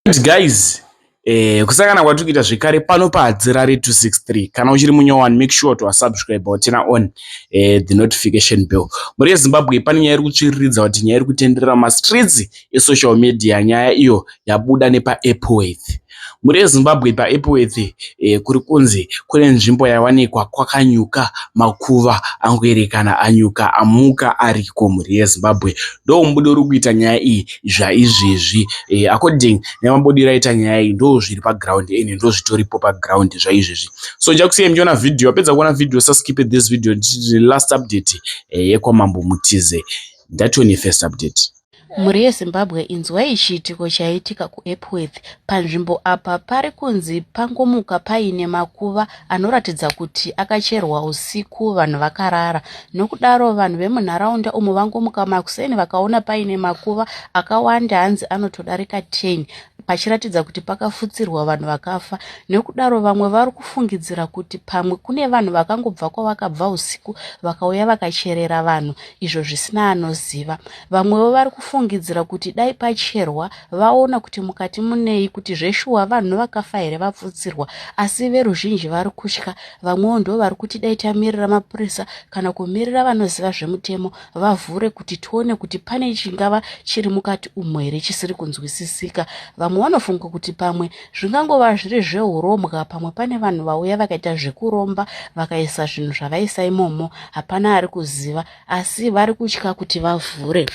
Guys, eh, kusangana kwatiri kuita zvekare pano paHadzirare 263. Kana uchiri munyowani, make sure to subscribe or turn on eh, the notification bell. Mhuri yeZimbabwe, pane nyaya iri kutsviriridza kuti nyaya iri kutenderera mumastreets esocial media, nyaya iyo yabuda nepaEpworth. Mhuri yeZimbabwe, paEpworth eh, kuri kunzi kune nzvimbo yawanikwa kwakanyuka makuva angoerekana anyuka amuka ariko. Mhuri yeZimbabwe, ndomubudo uri kuita nyaya iyi zvaizvezvi. Eh, according nemabudiro aita nyaya iyi, ndo zviri paground ende ndo zvitoripo paground zvaizvezvi. So ndichakusiyai muchiona video. Wapedza kuona video, saskip this video. Last update eh, yekwaMambo Mutize, ndatoni first update. Mhuri yeZimbabwe, inzwai chiitiko chaitika kuEpworth. Panzvimbo apa pari kunzi pangomuka paine makuva anoratidza kuti akacherwa usiku vanhu vakarara. Nokudaro vanhu vemunharaunda umu vangomuka makuseni vakaona paine makuva akawanda, hanzi anotodarika 10, pachiratidza kuti pakafutsirwa vanhu vakafa. Nokudaro vamwe vari kufungidzira kuti pamwe kune vanhu vakangobva kwavakabva usiku vakauya vakacherera vanhu, izvo zvisina anoziva. Vamwewo vari kufungidzira kuti dai pacherwa vaona kuti mukati munei, kuti zveshuwa vanhu vakafa here vapfutsirwa. Asi veruzhinji vari kutya. Vamwewo ndo vari kuti dai tamirira mapurisa kana kumirira vanoziva zvemutemo vavhure kuti tione kuti pane chingava chiri mukati umu here chisiri kunzwisisika. Vamwe vanofunga kuti pamwe zvingangova zviri zveurombwa, pamwe pane vanhu vauya vakaita zvekuromba vakaisa zvinhu zvavaisa imomo, hapana ari kuziva, asi vari kutya kuti vavhure.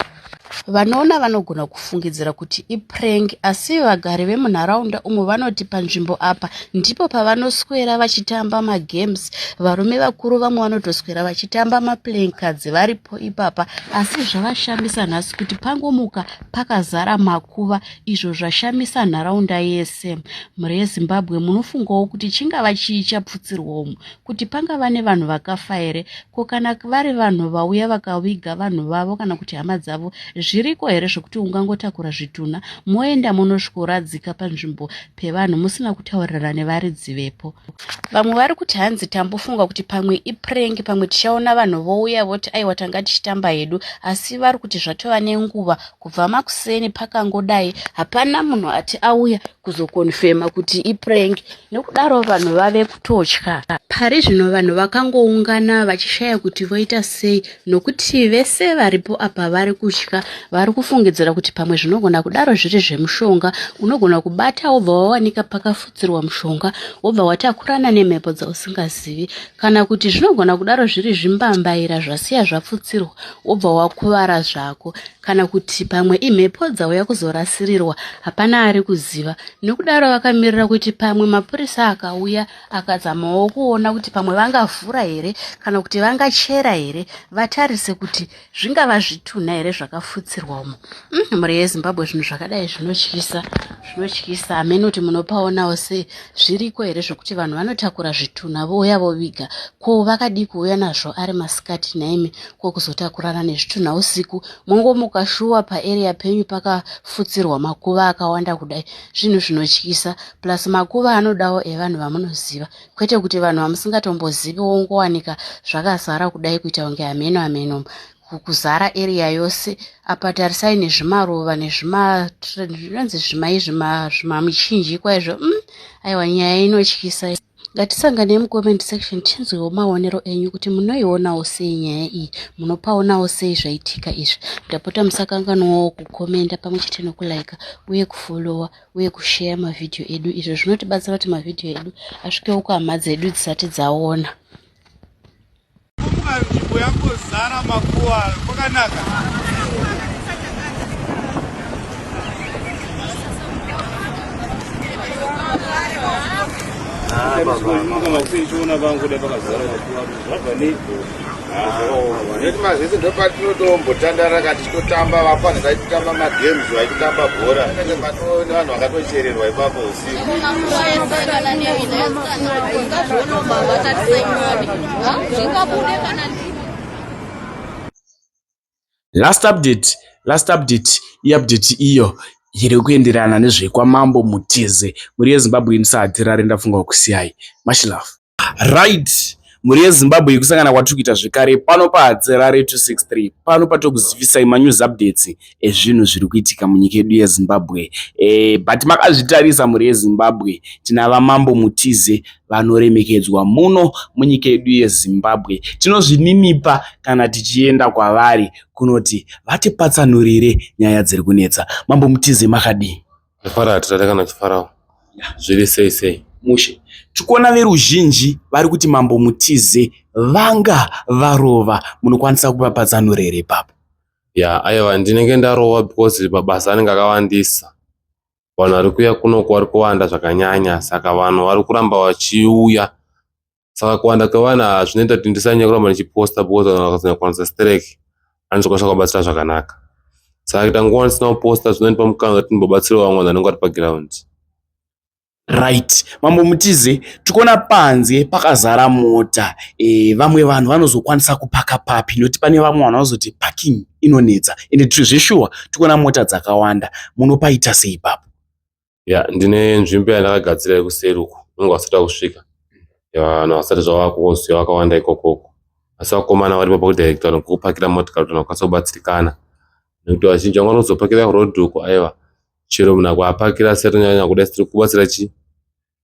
Vanoona vanogona kufungidzira kuti iprank, asi vagari vemunharaunda umo vanoti panzvimbo apa ndipo pavanoswera vachitamba magames. Varume vakuru vamwe vanotoswera vachitamba maplaying cards varipo ipapa, asi zvavashamisa nhasi kuti pangomuka pakazara makuva, izvo zvashamisa nharaunda yese. Mhuri yeZimbabwe, munofungawo kuti chingava chii chapfutsirwa umu? Kuti pangava nevanhu vakafa here? Ko kana vari vanhu vauya vakaviga vanhu vavo kana kuti hama dzavo, zviriko here zvekuti ungangotakura zvitunha moenda munosvikoradzika panzvimbo pevanhu musina kutaurirana nevaridzi vepo? Vamwe vari kuti hanzi tambofunga kuti pamwe iprank, pamwe tichaona vanhu vouya voti aiwa, tanga tichitamba hedu, asi vari kuti zvatova nenguva kubva makuseni pakangodai, hapana munhu ati auya kuzokonfema kuti iprank. Nokudaro vanhu vave kutotya. Pari zvino vanhu vakangoungana vachishaya kuti voita sei, nokuti vese varipo apa vari kutya. Vari kufungidzira kuti pamwe zvinogona kudaro zviri zvemushonga, unogona kubata wobva wawanika pakafutsirwa mushonga, wobva watakurana nemhepo dzausingazivi, kana kuti zvinogona kudaro zviri zvimbambaira zvasiya zvapfutsirwa, wobva wakuvara zvako, kana kuti pamwe imhepo dzauya kuzorasirirwa, hapana ari kuziva. Nokudaro vakamirira kuti pamwe mapurisa akauya akazamawo kuona kuti pamwe vangavhura here kana kuti vangachera here, vatarise kuti zvingava zvitunha here zvakafutsirwa umo. Mhuri yeZimbabwe, zvinhu zvakadai zvinotyisa, zvinotyisa. Hamene kuti munopaonawo sei. Zviriko here zvokuti vanhu vanotakura zvitunha vouya voviga? Ko vakadii kuuya nazvo ari masikati nhaimi, ko kuzotakurana nezvitunha usiku? Mongomuka shuwa paarea penyu pakafutsirwa makuva akawanda kudai, zvinhu zvinotyisa. Plus makuva anodawo evanhu vamunoziva, kwete kuti vanhu vamusingatombozivi wongowanika zvakazara kudai, kuita kunge hameno hameno, kuzara area yose. Apa tarisai nezvimaruva nezvinonzi zvimai zvimamichinjikwa izvo. Aiwa, nyaya inotyisa. Ngatisanganei mucomment section tinzwewo maonero enyu kuti munoionawo sei nyaya iyi, munopaonawo sei zvaitika izvi. Ndapota musakanganwawo kukomenda pamwe chete nokulaika uye kufollowa uye kusheya mavhidhiyo edu. Izvo zvinotibatsira kuti mavhidhiyo edu asvikewo kuhama dzedu dzisati dzaona. Kumuka nzvimbo yangozara makuva kwakanaka. Nekuti mazvese ndopatinotombotandara ka tichitotamba, vapana taitotamba magames, vaitotamba bhora, patone vanhu vakatochererwa ipapo usiku. Last update, last update, iupdate iyo iri kuenderana nezvekwaMambo Mutize. Mhuri yeZimbabwe, inisahatirare, ndafunga kusiyai. Much love. Right. Mhuri yeZimbabwe kusangana kwatiri kuita zvekare pano paHadzirare 263 pano patokuzivisai manews updates ezvinhu zviri kuitika munyika yedu yeZimbabwe. But makazvitarisa mhuri yeZimbabwe, tina vaMambo Mutize vanoremekedzwa muno munyika yedu yeZimbabwe. Tinozvininipa kana tichienda kwavari kunoti vatipatsanurire nyaya dziri kunetsa. Mambo Mutize makadii? Ndafara hatirare kana chifarawo. Zviri sei sei? Mushe. Tikuona veruzhinji vari kuti Mambo Mutize vanga varova. Munokwanisa kuvapatsanura here ipapo? Ya, aiwa ndinenge ndarova because mabasa anenge akawandisa. Vanhu vari kuuya kunoku vari kuwanda zvakanyanya saka vanhu vari kuramba vachiuya. Saka kuwanda kwevanhu ava zvinoita kuti ndisanyanya kuramba ndichiposta because vanhu vakazonyanya stereki handizokwanisa kuvabatsira zvakanaka. Saka kuita nguva ndisina kuposta zvinondipa mukana wekuti ndimbobatsirawo vamwe vanhu vanenge vari pagiraundi. Right. Mambo Mutize, tikuona panze pakazara mota. Vamwe vanhu vanozokwanisa kupaka papi nekuti pane vamwe vanhu vanozoti parking inonetsa. Ende zveshuwa tikuona mota dzakawanda. Munopaita sei ipapo? Ya, ndine nzvimbo yandakagadzira yekuseri uku unenge vasati vakusvika. Vanhu vasati zvavakuziva vakawanda ikokoko. Asi vakomana varipo pakudirecta vanhu kupakira motikari kuti vanhu vakwanise kubatsirikana. Nekuti vazhinji vamwe vanozopakira kuroad uko aiwa chero munhu akuapakira asi atonyanya kuda tiri kubatsira chii?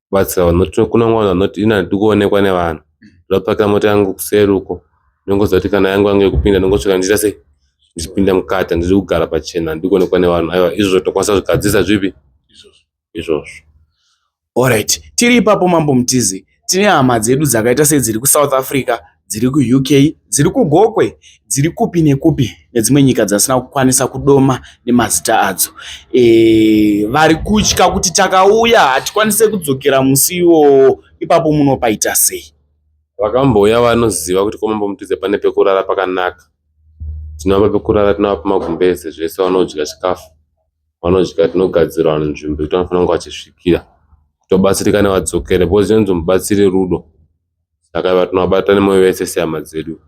Kubatsira vanhu. Nekuti kune vamwe vanhu vanoti ini handidi kuonekwa nevanhu. Ndoda kupakira mota yangu kuseri uko. Ndinongoziva kuti kana yangu yangu yekupinda ndongosvika ndichiita sei? Ndichipinda mukati handidi kugara pachena handidi kuonekwa nevanhu. Aiwa izvozvo tokwanisa kuzvigadzirisa zvipi? Izvozvo. Alright, tiri ipapo Mambo Mutize, tine hama dzedu dzakaita sedziri kuSouth Africa, dziri kuUK, dziri kuGokwe, dziri kupi nekupi nedzimwe nyika dzasina kukwanisa kudoma nemazita adzo. Vari kutya kuti takauya hatikwanise kudzokera musi iwowo, ipapo munopaita sei? Vakambouya vanoziva kuti kwaMambo Mutize pane pekurara pakanaka. Tinovapa pekurara, tinovapa magumbeze zvese vanodya chikafu. Vanodya tinogadzira vanhu nzvimbo yekuti vanofanira kunge vachisvikira kuti vabatsirikane vadzokere because chinonzi mubatsiri rudo. Saka tinovabata nemwoyo wese sehama dzedu.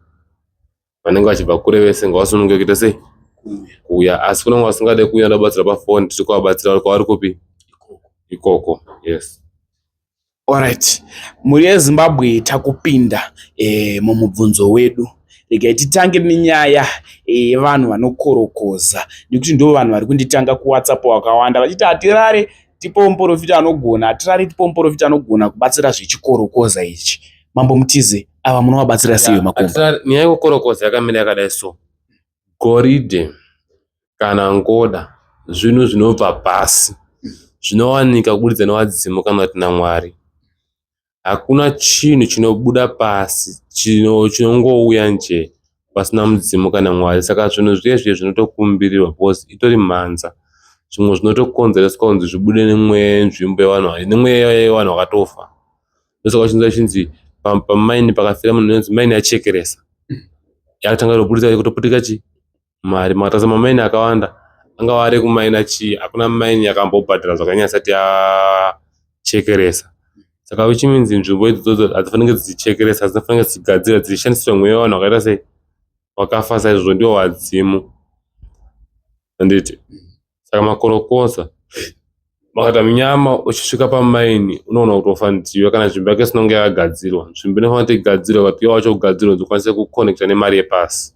Vanenge vachibva kure vese ngavasununguke kuita sei? Kuuya. Asi kune vasingade kuuya vanoda kubatsirwa pafoni tiri kuvabatsira kwavari kupi? Ikoko. Yes. Alright, mhuri yeZimbabwe takupinda mumubvunzo wedu. Regai titange nenyaya yevanhu vanokorokoza nekuti ndo vanhu vari kunditanga kuWhatsApp vakawanda vachiti hatirare tipo muprofita anogona, hatirare tipo muprofita anogona kubatsira zvechikorokoza ichi. Mambo Mutize, ava munovabatsira sei vemakomba? Nyaya yekukorokoza yakamira yakadai so. Goridhe kana ngoda zvinhu zvinobva pasi zvinowanika kuburikidza nevadzimu kana kuti naMwari. Hakuna chinhu chinobuda pasi chinongouya nje pasina mudzimu kana Mwari. Saka zvinhu zviye zviye zvinotokumbirirwa because itori mhanza. Zvimwe zvinotokonzereswa kunzi zvibude nemweya yenzvimbo yevanhu nemweya yevanhu vakatofa. Ndosaka uchinzwa zvichinzi pamaini pakafira munhu inonzi maini yachekeresa. Yakatanga kutoburitsa kutoputika chii? Mari. Makatarisa mamaini akawanda angava ari ekumaina chii hakuna maini yakambobhadhara zvakanyanya isati yachekeresa. Saka which means nzvimbo idzodzo hadzifaniri kunge dzichichekeresa dzinofanira kunge dzichigadzira dzichishandisirwa mweya wevanhu vakaita sei? Vakafa saizvozvo ndivo vadzimu. Handiti? Saka makorokoza makaita munyama uchisvika pamaini unoona kutofa ndiwe kana nzvimbo yake isina kunge yakagadzirwa. Nzvimbo inofanira kuti igadzirwe ukapiwa wacho kugadzirwa kuti ukwanise kuconnecta nemari yepasi.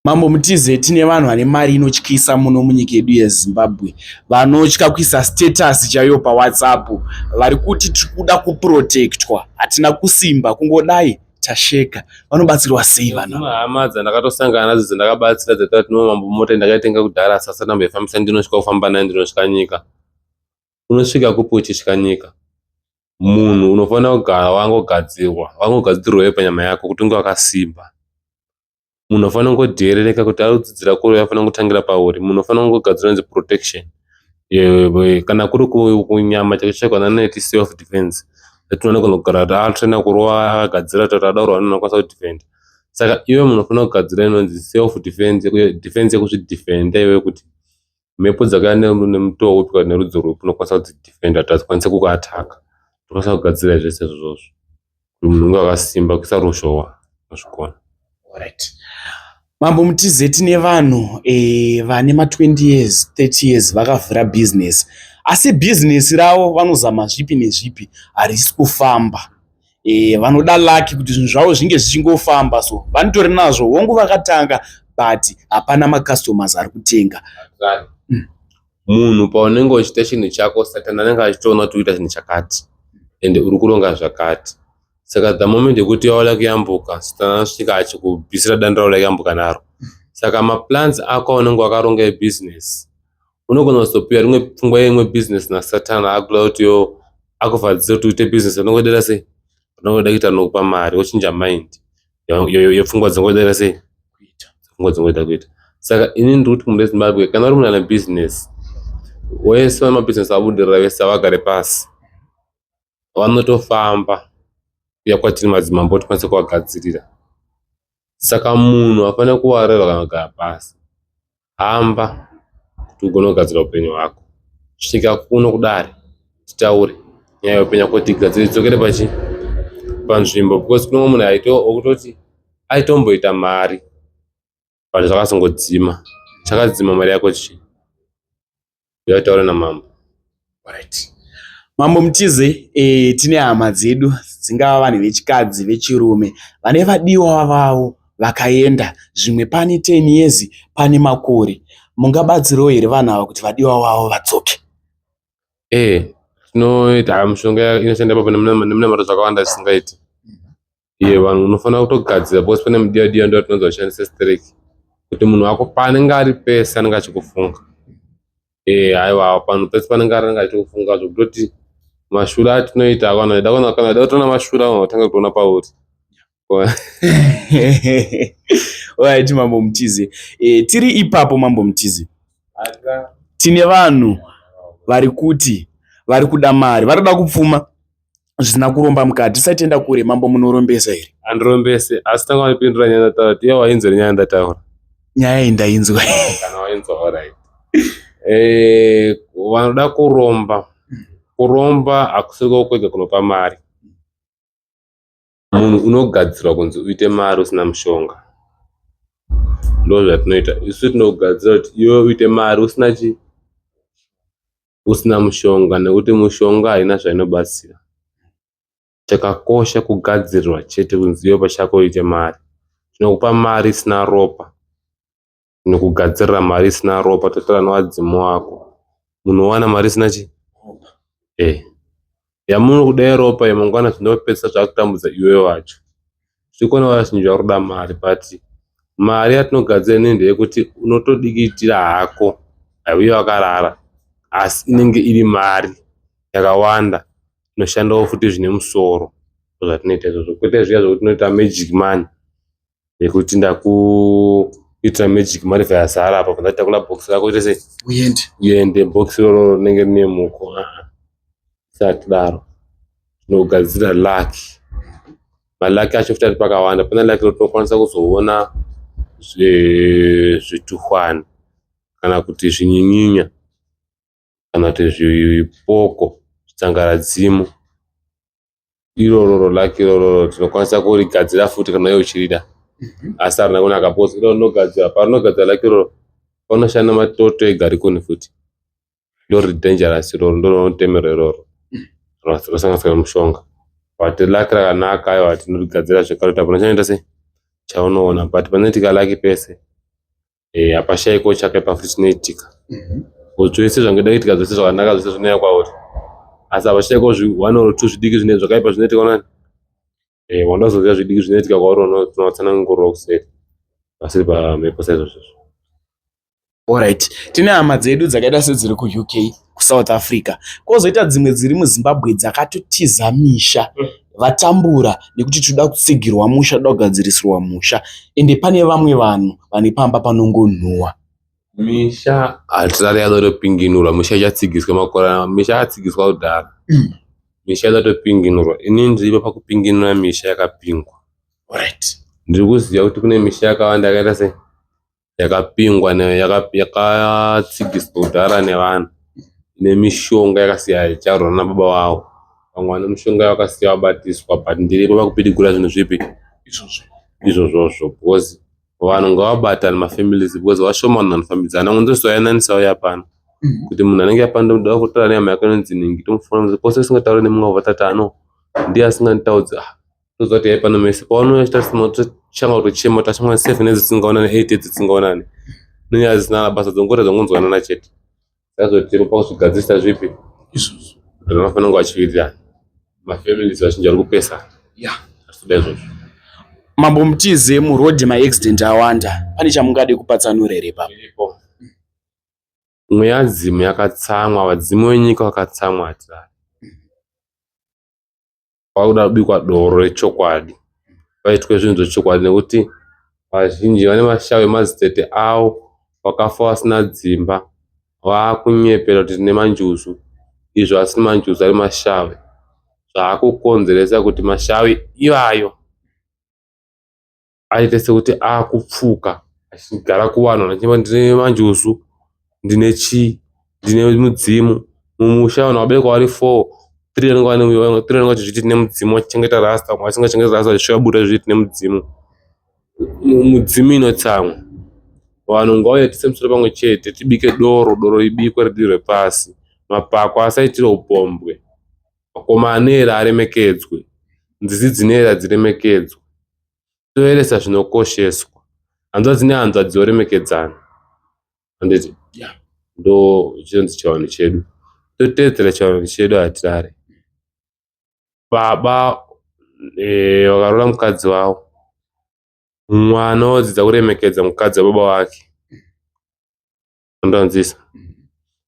Mambo Mutize, tine vanhu vane mari inotyisa muno munyika yedu yeZimbabwe vanotya kuisa status chaiyo paWhatsApp vari kuti tiri kuda kuprotectwa hatina kusimba kungodai tasheka. Vanobatsirwa sei vanhu ava? Hama dzandakatosangana nadzo dzandakabatsira dzataura kuti no mambo mota ndakaitenga kudhara asi asati ndamboifambisa ndinosvika kufamba nayo ndinosvika nyika. Unosvika kupi uchitya nyika? Munhu unofanira kugara wangogadzirwa, wangogadzirwa iwe panyama yako kuti unge wakasimba. Munhu haafaniri kungodheerereka kuti ari kudzidzira kure anofanira kutangira pauri. Munhu unofanira kungogadzira inonzi protection. Kana kuri kunyama chaiko chaiko vanoti self defense. Anogona kugara atraina kurova akagadzira kuti ada kurwa anokwanisa kudhifenda. Saka iwe munhu unofanira kugadzira inonzi self defense, defense yekuzvidhifenda iwewe kuti mhepo dzakauya nemutoo upi kana nerudzi rwupi unokwanisa kudzidhifenda kuti hadzikwanise kukuataka. Unokwanisa kugadzira zvese izvozvo. Kuti munhu unge wakasimba kuisa ruzhowa unozvigona. Alright. Mambo Mutize, tine vanhu vane ma 20 years, 30 years vakavhura business asi business ravo vanozama zvipi nezvipi harisi kufamba. Vanoda lucky kuti zvinhu zvavo zvinge zvichingofamba, so vanotori nazvo, hongu vakatanga, but hapana macustomers ari kutenga. Munhu paunenge uchiita chinhu chako, Satani anenge achitoona kuti uita chinhu chakati ende uri kuronga zvakati. Saka the moment yekuti wauda kuyambuka, Satani anosvika achikubvisira danda rauda kuyambuka naro. Saka maplans ako aunenge wakaronga ebusiness, unogona kuzopiwa rimwe pfungwa yeimwe business naSatani, akuda kuti yo akuvharidzire kuti uite business rinongodera sei, rinongoda kuita rinokupa mari, wochinja mind yepfungwa dzinongodera sei, pfungwa dzinongoda kuita. Saka inini ndiri kuti kumhuri yeZimbabwe, kana uri munhu ane business, wese vane mabusiness abudirira vese havagare pasi, vanotofamba kuuya kwatiri madzimambo tikwanise kuvagadzirira. Saka munhu haafaniri kuwarira kana kugara pasi, hamba kuti ugone kugadzira upenyu hwako. Svika kuno kudare titaure nyaya yeupenyu hwako, tigadzire tidzokere pachi panzvimbo, because kune mumwe munhu wekutoti aitomboita mari but zvakazongodzima. Chakadzima mari yako chii? Uyataure namambo. Right. Mambo Mutize, tine hama dzedu, dzingava vanhu vechikadzi, vechirume, vane vadiwa vavo vakaenda, zvimwe pane 10 years, pane makore. Mungabatsirawo here vanhu ava kuti vadiwa vavo vadzoke? Tinoita mishonga inoshanda ipapo nemunamato zvakawanda zvisingaiti. Iye vanhu unofanira kutogadzira because pane mudiwa diwa ndo atinonzi vashandise stereki kuti munhu wako paanenge ari pese anenge achikufunga. Haiwa, panhu pese panenge ari anenge achikufunga, zvekutoti mashura atinoita, kana da kutoona mashura, unotanga kutoona pauri. Alright, Mambo Mutize. Tiri ipapo, Mambo Mutize. Tine vanhu vari kuti vari kuda mari, vari kuda kupfuma zvisina kuromba mukati. Tisati tienda kure, mambo, munorombesa here? Handirombese, asi tanga wandipindura nyaya ndataura. Iye wainzwa nyaya ndataura? Nyaya iyi ndainzwa. Kana wainzwa, alright. Vanoda kuromba, kuromba hakusiko kwega kunopa mari. Munhu unogadzirwa kunzi uite mari usina mushonga, ndo zvatinoita isu. Tinogadzira kuti iwe uite mari usina chi usina mushonga, nekuti mushonga haina zvainobatsira. Chakakosha kugadzirirwa chete kunzi iwe pachako uite mari. Tinokupa mari isina ropa, tinokugadzirira mari isina ropa, totora nevadzimu wako, munhu owana mari isina chi yamuno kudai ropa yemangwana zvinopedzisa zvakutambudza iwe wacho. Tiri kuona vazhinji vari kuda mari, but mari yatinogadzira inini ndeyekuti unotodikitira hako, hauye wakarara, asi inenge iri mari yakawanda inoshandawo futi zvine musoro. Zvatinoita izvozvo, kwete zviya zvokuti tinoita magic money, yekuti ndakuitira magic, mari bva yazara apa, pandatakura bhokisi rako ite sei, uende. Uende, bhokisi iroro rinenge rine muko. Tisatidaro, tinogadzira lucky. Malucky acho futi ari pakawanda. Pane lucky rotinokwanisa kuzoona zvituhwani kana kuti zvinyinyinya kana kuti zvipoko, zvitsangaradzimu. Iroro lucky irororo tinokwanisa kurigadzira futi kana iwe uchirida, asi harina kunaka because iro rinogadzira, parinogadzira lucky iroro panoshanda matoto egarikoni futi. Ndo riri dangerous iroro, ndo rinotemerwa iroro, rinosanganiswa nemushonga. But lucky rakanaka, aiwa, tinorigadzira zvekare kuti hapana chanoita sei chaunoona, but panoitika lucky pese hapashaikwo chakaipa futi chinoitika. Zvese zvangada kuitika, zvese zvakanaka, zvese zvinouya kwauri, asi hapashaikwo one or two zvidiki zvine zvakaipa zvinoitika nani. Wanoda kuzoziva zvidiki zvinoitika kwauri, tinotsanangurira kuseri pasiri pamhepo saizvozvozvo. Alright, tine hama dzedu dzakaita sedziri kuUK, kuSouth Africa, kwozoita dzimwe dziri muZimbabwe dzakatotiza misha, vatambura nekuti toda kutsigirwa musha, toda kugadzirisirwa musha, ende pane vamwe vanhu vane pamba panongonhuhwa. Misha hatisati yatotopinginurwa, misha ichatsigiswa makore ano. Misha yakatsigiswa kudhara, misha yatotopinginurwa. Inini ndiripo pakupinginura misha yakapingwa. Ndiri kuziva kuti kune misha yakawanda yakaita sei, yakapingwa, yakatsigiswa kudhara nevanhu nemishonga yakasiya icharwa nababa vavo. Vamwe vane mishonga yakasiya vabatiswa, but ndiripo pakupidigura zvinhu zvipi izvozvozvo, because vanhu ngavabatane mafamilies, because vashoma vanhu vanofambidzana. Vamwe ndozoyananisa uya pano kuti munhu anenge apano, ndoda kutaura nehama yake inonzi nhingi, tomufonera pose usingatauri nemumwe wavo vatatu ano. Ndiye asinganditaudzi ah toziva kuti yaipa nomese paunouya chitanga kutochema tashama 7 edzi tisingaonani 8 edzi tisingaonani nenyaya dzisina basa dzongoita dzongonzwanana chete. Sazotemo pakuzvigadzirisa zvipi Izvozvo. Vanhu vanofanira kunge vachiwirirana. Mafamilies vazhinji vari kupesana. Yeah. Hazvitoda izvozvo. Mambo Mutize muroad maaccident awanda. Pane chamungade kupatsanura here ipapo? Iripo. Mweya dzimu yakatsamwa, vadzimu venyika vakatsamwa hatirari. Kwakuda kubikwa doro rechokwadi. Paitwe zvinhu zvechokwadi nekuti vazhinji vane mashavi emadzitete avo vakafa vasina dzimba vakunyepera kuti tine manjuzu izvo asiri manjuzu ari mashavi zvakukonzeresa kuti mashavi ivayo aite sekuti akupfuka achigara kuvanhu vanhu vachiti ndine manjuzu ndine chii ndine mudzimu mumusha vanhu vaberekwa vari four three vanenge vachizviti tine mudzimu vachichengeta rasta vamwe vasingachengeti rasta vachisvika buda vachizviti tine mudzimu mudzimu inotsamwa vanhu ngavauye tiise musoro pamwe chete tibike doro doro ribikwe ridirwe pasi mapako asaitirwe upombwe makoma anoera aremekedzwe nzizi dzinoera dziremekedzwe toeresa zvinokosheswa hanzvadzi nehanzvadzi dzoremekedzana handiti Yeah. ndo chinonzi chivanhu chedu toteedzera chivanhu chedu hatirare baba eh, vakaroora mukadzi wavo mwana wodzidza kuremekedza mukadzi wababa wake Unonzwisisa?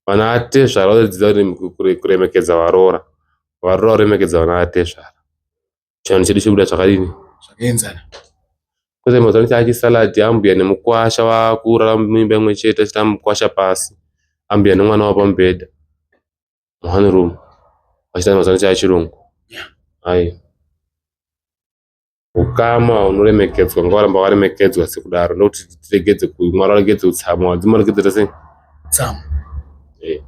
Vana atezvara vodzidza kuremekedza varoora. Varoora voremekedza vana atezvara. Chivanhu chedu chobuda zvakadini? Zvakaenzana. Kwete mazuva ano chaachisalad ambuya nemukwasha vakurara muimba imwe chete achita mukwasha pasi ambuya nemwana wavo pamubhedha muone room vachita mazuva ano chaachirungu. Aiwa. Hukama hunoremekedzwa ngavaramba vakaremekedzwa sekudaro ndokuti tiregedze Mwari aregedze kutsamwa vadzimu varegedze sei Tsamwa. Eh.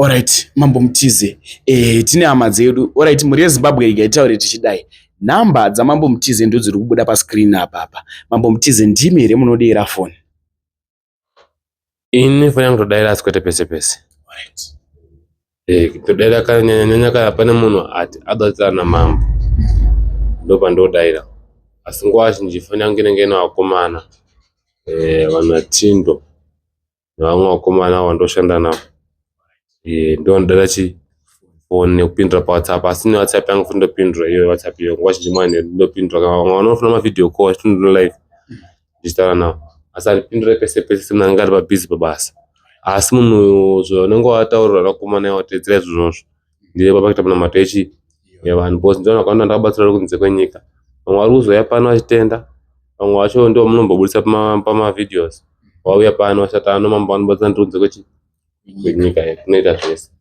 Alright, Mambo Mutize. Eh, tine hama dzedu. Alright, mhuri yeZimbabwe regai taure tichidai. Nhamba dzaMambo Mutize ndodziri kubuda pascreen apa apa. Mambo Mutize ndimi here munodeera foni? Ini foni yangu todaira asi kwete pese pese. Alright. Eh, todaira kanyanya kana pane munhu ati adatsira namambo ndopandodaira asi nguva zhinji foni yangu inenge ine vakomana eh, vanatindo nevamwe vakomana vandoshanda navo eh, ndovanodaira chi foni nekupindura pawhatsapp asi newhatsapp yangu futi ndopindura iyo whatsapp iyo nguva zhinji mane ndopindura kana vamwe vanofona mavideo call vachitondona live ndichitaura navo asi handipindure pese pese semunhu anenge ari pabhizi pabasa asi munhu zvaunenge wataurira vakomana wateedzera izvozvozvo ndiri pakuita munamato echi yevanhu because ndivanhu vakawanda ndakabatsira vari kunze kwenyika vamwe vari kuzouya pano vachitenda vamwe vacho ndivo munombobudisa pamavideos vauya pano vachati ano mambo vanobatsira ndiri kunze kwechi kwenyika kunoita zvese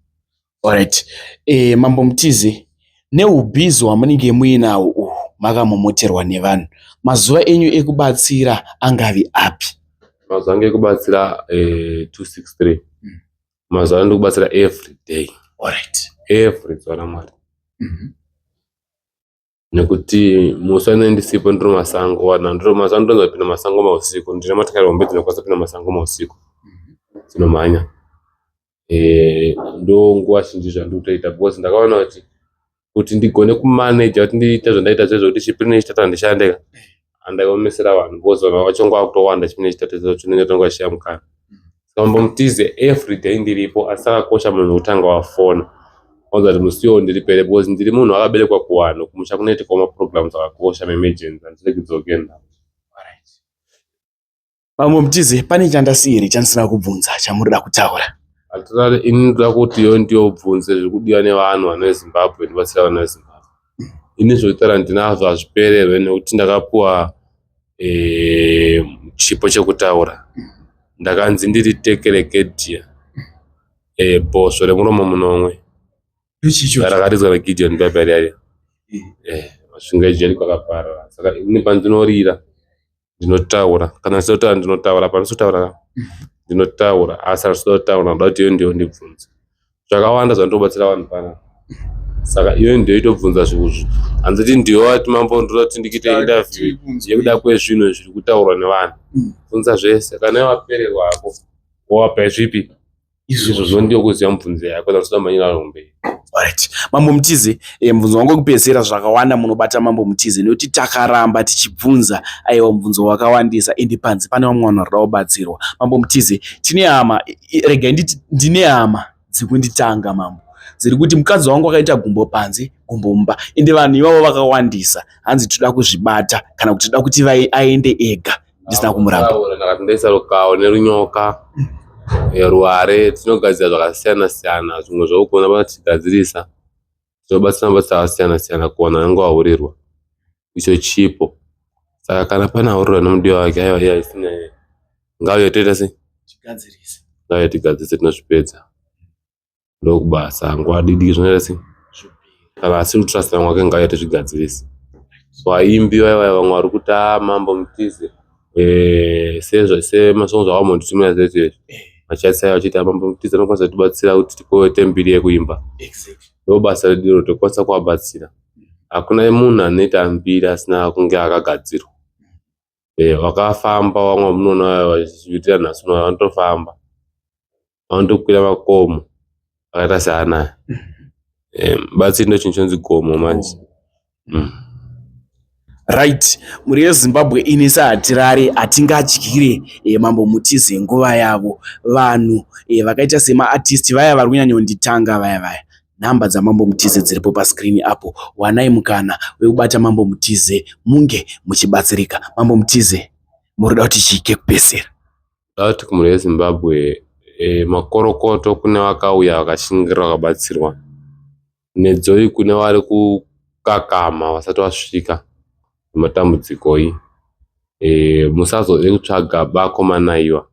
Alright. Eh, Mambo Mutize, neubhizi hwamunenge muinawo uhu makamomoterwa nevanhu, mazuva enyu ekubatsira angave api? Mazuva angu ekubatsira eh, 263 mazuva ano ndikubatsira every day Alright. every zuva ramwari Nekuti musi wandinenge ndisipo ndiri mumasango vanhu ndiri mazuva ano ndinowanza kupinda mumasango mausiku ndine motokari hombe dzinokwanisa kupinda mumasango mausiku dzinomhanya eh, ndonguva zhinji zvandiri kutoita because ndakaona kuti kuti ndigone kumaneja kuti ndiite zvandaita zvezvo kuti chipiri nechitatu handishande ka andaiomesera vanhu because vanhu vachonga vakutowanda chipiri nechitatu chinenge tonga chiya mukana Saka mutize everyday ndiripo asi akakosha munhu kutanga wafona wanza kuti musi iwowo ndiripo here because ndiri munhu akaberekwa kuvanhu kumusha kunoitikawo maprograms akakosha maemergency handisiri kudzokenda. Mambo Mutize, pane chandasiya here chandisina kubvunza chamurida kutaura? Hatirare ini ndoda kuti iwe ndiyo ubvunze zviri kudiwa nevanhu vano veZimbabwe ndibatsira vana veZimbabwe. Ini zvekutaura ndinazvo hazvipererwe nekuti ndakapuwa eh, chipo chekutaura. Ndakanzi ndiri tekerekedia eh, bhosvo remuromo munomwe rakaridzwa naGideon Bhaibheri riya eh, masvingo eJeriko akaparara. Saka ini pandinorira ndinotaura kana ndisina kutaura ndinotaura pandisi kutaura ndinotaura asi handisida kutaura ndoda kuti iwe ndiwe undibvunze zvakawanda zvandinobatsira vanhu panapa saka iwe ndiwe itobvunza zvikuzvi handiti ndiwe wati mambo ndoda kuti ndikuite interview yekuda kwezvinhu zviri kutaurwa nevanhu bvunza zvese kana iwe wapererwa hako wowapa zvipi. Izvozvo ndiyo kuziva mubvunzo yako kana usina manyira rombe. Alright. Mambo Mutize, eh, mubvunzo wangu wekupedzisira zvakawanda munobata Mambo Mutize nekuti takaramba tichibvunza aiwa mubvunzo wakawandisa ende panze pane vamwe vanhu varikuda kubatsirwa. Mambo Mutize, tine hama, regai nditi ndine hama dzikunditanga mambo dziri kuti mukadzi wangu akaita gumbo panze gumbo mumba ende vanhu ivavo vakawandisa hanzi toda kuzvibata kana kuti toda kuti aende ega ndisina kumuramba. Ndakati ndoisa rukawo nerunyoka ruware tinogadzira zvakasiyana siyana zvimwe zvaugona vatigadzirisa tinobatsira mabasa akasiyana siyana kuwana anenge ahurirwa icho chipo saka kana pane ahurirwa nemudiwa wake aiwa iye haisi nyaya ngauye toita sei ngauye tigadzirise tinozvipedza Ndokubasa nguva diki zvinoita sei kana asiri kutrasta vamwe wake ngauye tizvigadzirise. Vaimbi vaya vaya vamwe vari kuti haa mambo mutize eh, semasongo zvawambonditumira zvese izvi machats ayo achiti mambo mutize anokwanisa kutibatsira kuti tipote mbiri yekuimba. Ndo basa redu iro tokwanisa kuvabatsira. Hakuna munhu anoita mbiri asina kunge akagadzirwa. Eh, vakafamba vamwe vamunoona vachiitira nhasi uno vanotofamba. Vanotokwira makomo akaita seanaya. Eh, mubatsiri ndochinhu chinonzi gomo manje. Right, mhuri yeZimbabwe ini saHatirare hatingadyire eh, Mambo Mutize nguva yavo. Vanhu eh, vakaita semaartist vaya vari kunyanyonditanga vaya vaya. Nhamba dzaMambo Mutize dziripo pascreen apo. Wanai mukana wekubata Mambo Mutize munge muchibatsirika. Mambo Mutize, muri kuda kuti chii kekupedzisira? Ndoda kuti kumhuri yeZimbabwe eh, makorokoto kune vakauya vakashingirira vakabatsirwa nedzoi kune vari kukakama vasati vasvika nematambudzikoi eh, musazode kutsvaga bako manaiwa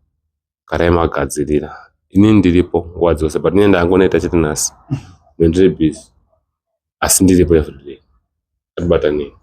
garai magadzirira ini ndiripo nguva dzose but ini ndangonoita chete nhasi ndiri busy asi ndiripo everyday ngatibatanei.